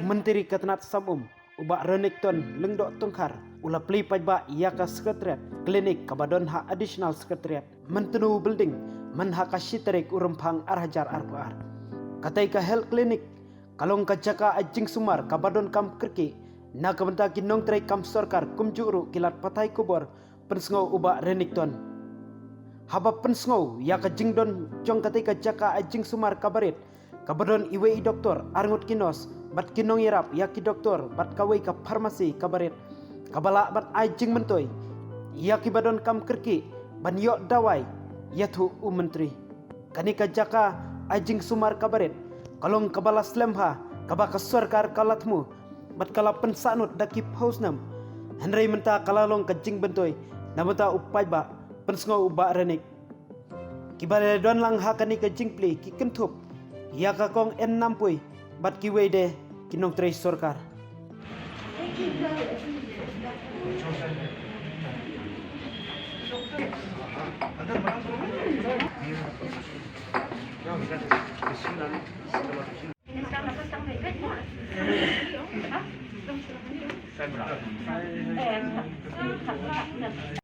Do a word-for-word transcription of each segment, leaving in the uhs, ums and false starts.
Myntri ka tnat sam um, u Bah Renikton Lyngdoh Tongkhar, u la plie paidbah ïa ka Secretariat Clinic kaba don ha Additional Secretariat Myntdu Building, mynha ka shi tarik u Rymphang ar hajar arphew ar. Katei ka Health Clinic ka long ka jaka ai jingsumar kaba donkam kyrkieh na ka bynta ki nongtrei kam sorkar, kumjuh ruh ki lad pathai khubor, pynsngew u Bah Renikton. Haba pynsngew ïa ka jingdon jong katei ka jaka ai jingsumar kaba rit, kaba don iwei i doktor, arngut ki nurse, bad ki nongïarap ïa ki doktor, bad kawei ka pharmacy kaba rit, kaba lah ban ai jingmyntoi ïa kiba donkam kyrkieh ban ïoh dawai, ïathuh u Myntri. Kane ka jaka ai jingsumar kaba rit ka long kaba la slem bha, kaba ka sorkar ka la thmu bad ka la pynsahnud da ki phew snem. Hynrei mynta ka la long ka jingmyntoi na bynta u paidbah, pynsngew u Bah Renik. Kiba la don lang ha kane ka jingplie ki kynthup ïa ka Kong N. Nampui bad kiwei de ki nongtrei sorkar.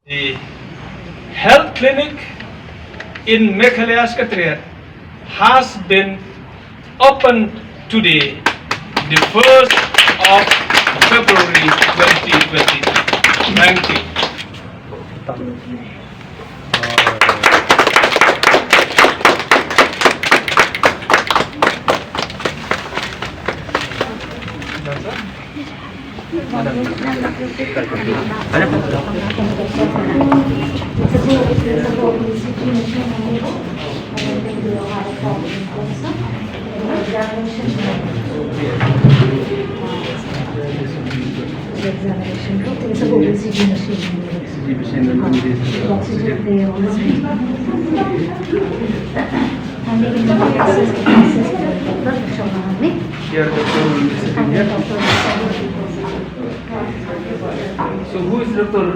The health clinic in Meghalaya Secretariat has been opened today, the first of February twenty twenty-three. Thank you. Here, doctor will be sitting here. So who is doctor?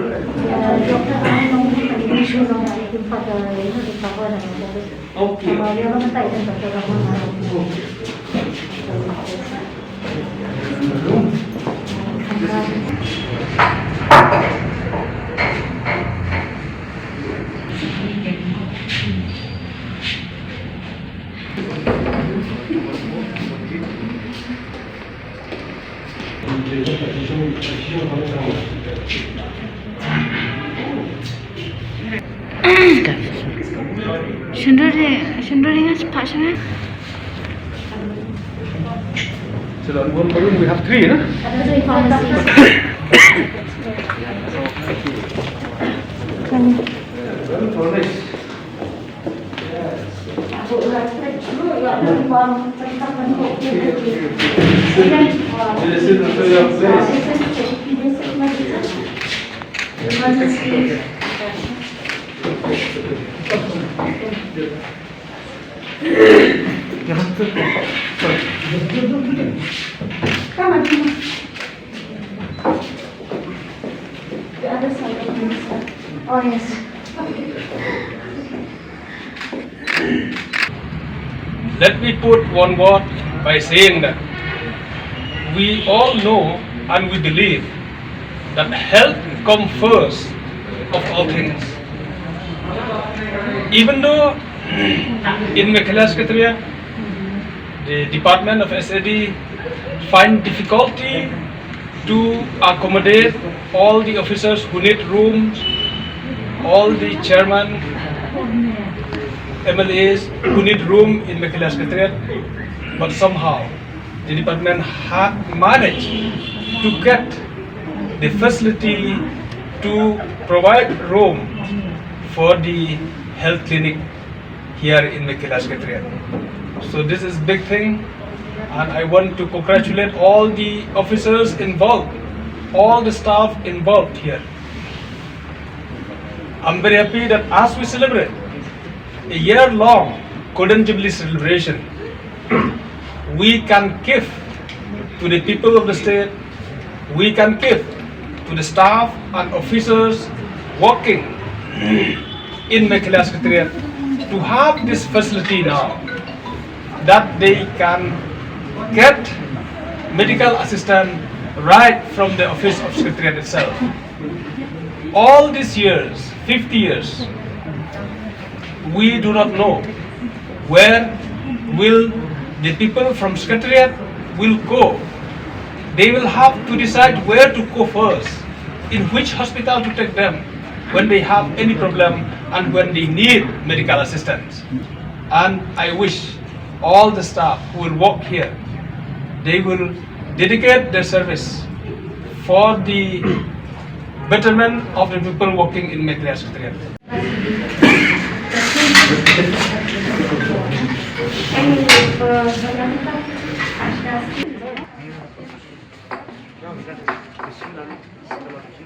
Okay. Shynrut de, shynrut de nga spat shynrut. So, in one room we have three, no? Come on, come on. The other side of the side. Oh, yes. Let me put one word by saying that we all know and we believe that health comes first of all things. Even though in Meghalaya Secretariat, the Department of S A D find difficulty to accommodate all the officers who need rooms, all the chairman, M L As who need room in Meghalaya Secretariat, but somehow the department had managed to get the facility to provide room for the health clinic here in Meghalaya Secretariat. So this is big thing, and I want to congratulate all the officers involved, all the staff involved here. I'm very happy that as we celebrate a year-long Golden Jubilee celebration, we can give to the people of the state, we can give to the staff and officers working in Meghalaya Secretariat to have this facility now, that they can get medical assistant right from the office of secretariat itself. All these years, fifty years, we do not know where will the people from secretariat will go. They will have to decide where to go first, in which hospital to take them when they have any problem and when they need medical assistance. And I wish all the staff who will work here, they will dedicate their service for the betterment of the people working in Meghalaya Secretariat.